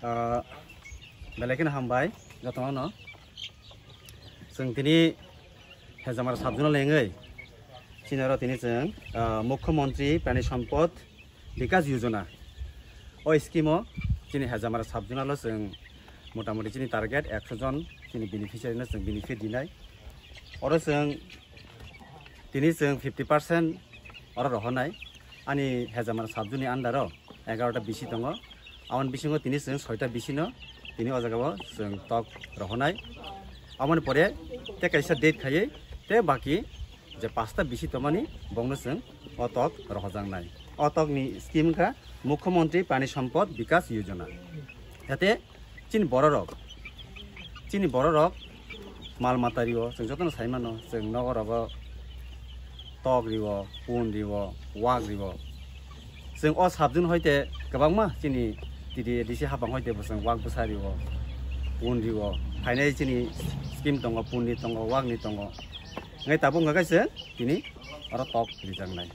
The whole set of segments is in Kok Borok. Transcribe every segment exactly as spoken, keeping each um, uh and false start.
Ah, belai kheno hambai jotono. Chwng tini Hejamara sub-zonal lengwi chini oro tini chwng, ah, Mukhyamantri Prani Sampad Bikas Yojana. O scheme o chini Hejamara sub-zonal o chwng motamoti chini target ekso jon chini beneficiary no chwng benefit dinai. Oro chwng tini chwng fifty percent oro rohornai. Ani Hejamara sub-zone ni under o egarota B C tongo. Aboni bisingo tini chwng soita B C no tini o jaga o chwng tok rohornai. Aboni pore tei kaisa date khaiwi tei baki je pasta B C tongmani bongno chwng o tok rohojaknai. O tok ni scheme kha Mukhyamantri Prani Sampad Bikas Yojana. Jate chini bororok, chini bororok mal mata rio, chwng jotono sai mano, chwng nogo rogo tok rio, pun rio, wak rio. Chwng o sub-zone hoite kwbangma chini T D A D C hapang hoite bo chwng wak bwsa rio, pun rio. Phainai chini scheme tongo, pun ni tongo, wak ni tongo. Ngai tabuk wngkha kaisa tini oro tok rijaknai.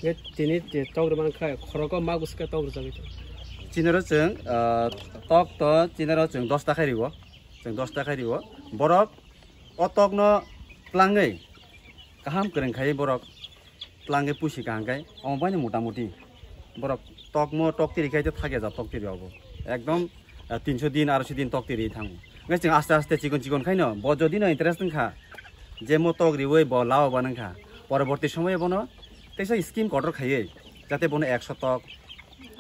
Nge tini te tok rwmani khe khorogo ma bwswk khe tok rwjagwi tongo. Chini oro chwng, ah, tok to chini oro chwng dos ta khai riwo. Chwng dos ta khai riwo. Borok o tokno tlangwi kaham kwrwng khai borok tlangwi pusi kaham khai omo baino motamuti borok tokmo tok tiri khai to thakya ja tok tiri obo. Ekdom ah, tinso din, aroiso din tok tiri thango. Ngai chwng aste aste chikon chikon khaino, bo jodi no interest wngkha, je mo tok riwi bo lao ba nangkha, poroborti somoyo bono teisa scheme kotor khaiwi, jate bono ekso tok,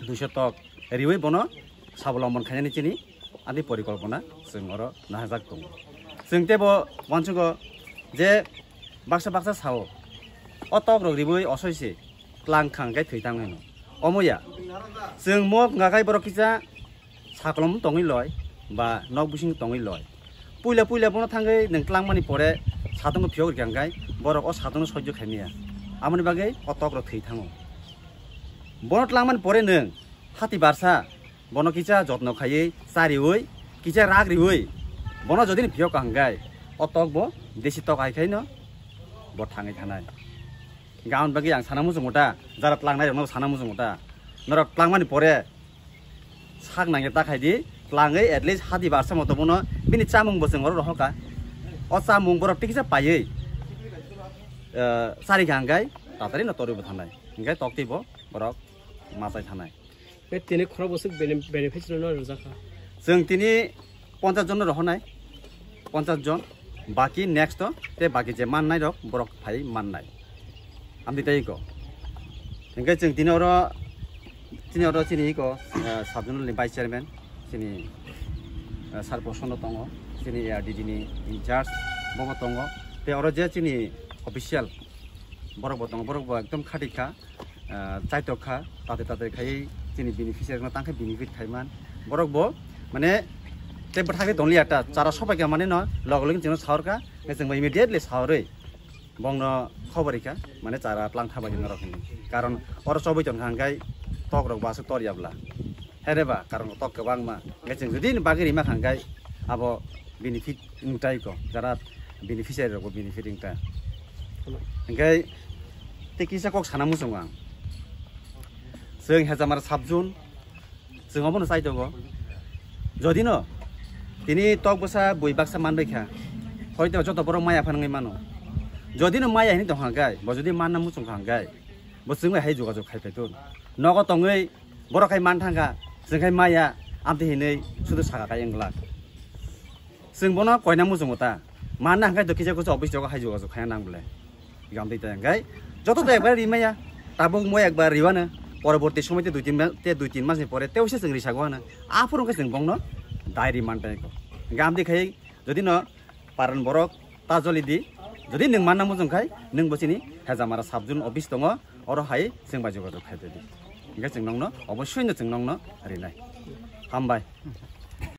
duiso tok riwi bono sabolombon khainani chini ani porikolpona chwng oro nahajak tongo. Chwng tebo uansugo je baksa baksa sao, o tok rok riwi osoi se tlang khang khe thwi tang hino. Omo ya, chwng mok ngakai borok kisa sakolom tongwi loi ba nok bising tongwi loi. Puila puila bono thangwi nwng tlangmani pore satung phiyok rikha hwnkhe borok o satung soijo khaimaya. Amoni bagwi o tok rok thwi thango. Bono tlangmani pore nwng hati barsa bono kisa jotno khaiwi chariwi kisa rak riwi bono jodi ni phiyok hwnkhe o tok bo desi tok hai khaino bo thangwi thanai. Gaon bagwi ang sana muchungo ta, jara tlangnai rokno sana muchungo ta. Norok tlangmani pore sak nangya ta khai di, tlangwi at least hati barsa moto bono bini chamung bo chwng oro rohoka. O chamung borok tikisa paiwi, eh, chari kha hwnkhe tatari no torwi bo thanai. Hwnkhe tok twi bo borok machai thanai. Be tini khorok bwswk bene-, benefits rwno rwjak kha. Chwng tini ponchas jon no rohornai, ponchas jon, baki next o tei baki je mannai rok borok phai mannai. Amtwi tei ko. Hingke chwng tini oro, tini oro chini iko, eh, sub zonal ni vice chairman, chini, eh, sir Prosanno tongo, chini A R D D ni in charge bo bo tongo. Tei oro je chini official borok bo tongo, borok bo ekdom khati kha. Ah, chaitok kha, tate tate khai chini beneficiary no tang khe benefit khai man. Borok bo mane tei bwthagwi tong liya ta, chara sopai kha mane no log login chwngno sahor kha, hwnkhe chwng bo immediately sahorwi bongno khobor rikha, mane chara tlang tha bai norok hinwi. Karon oro chobwi tong kha hwnkhe tok rok bo aswk tor ya bwla. Here ba karon tok kwbangma. Hwnkhe chwng jodi ni bagwi rima kha hwnkhe abo benefit wng tai ko, jara beneficiary rok bo benefit wng ta. Hwnkhe tei kisa kok sana muchungo ang. Chwng Hejamara sub zone, chwng obono chai tongo. Jodi no tini tok bwsa bui baksa man bai kha, hoito joto borok maya phan wngwi mano. Jodi no maya hinwi tong kha hwnkhe, bo jodi manna muchung kha hwnkhe, bo chwng bai hai jogajog khai phai thun. Nogo tongwi borok khai man thang kha, chwng khai maya, amtwi hinwi sudu saka khai wng glak. Chwng bono koina muchungo ta. Manna hwnkhe to kisa kusa office rogo hai jogajog khaina nang bole. Gamtwi ta hwnkhe joto to ekbar rimaya. Tabuk mo ekbar riwano. Poroborti somoi te dui tin ma-, te dui tin mas ni pore tei uaisa chwng risago hana. Aphuru wngkha chwng bongno diary man pai ko. Hingkhe amtwi khai jodi no paran borok ta joli di, jodi nwng manna muchung khai nwng bo chini Hejamara sub zone office tongo, oro hai chwng bai jogajog khai di. Hingkhe chwng nongno obossoi no chwng nongno rinai. Hambai.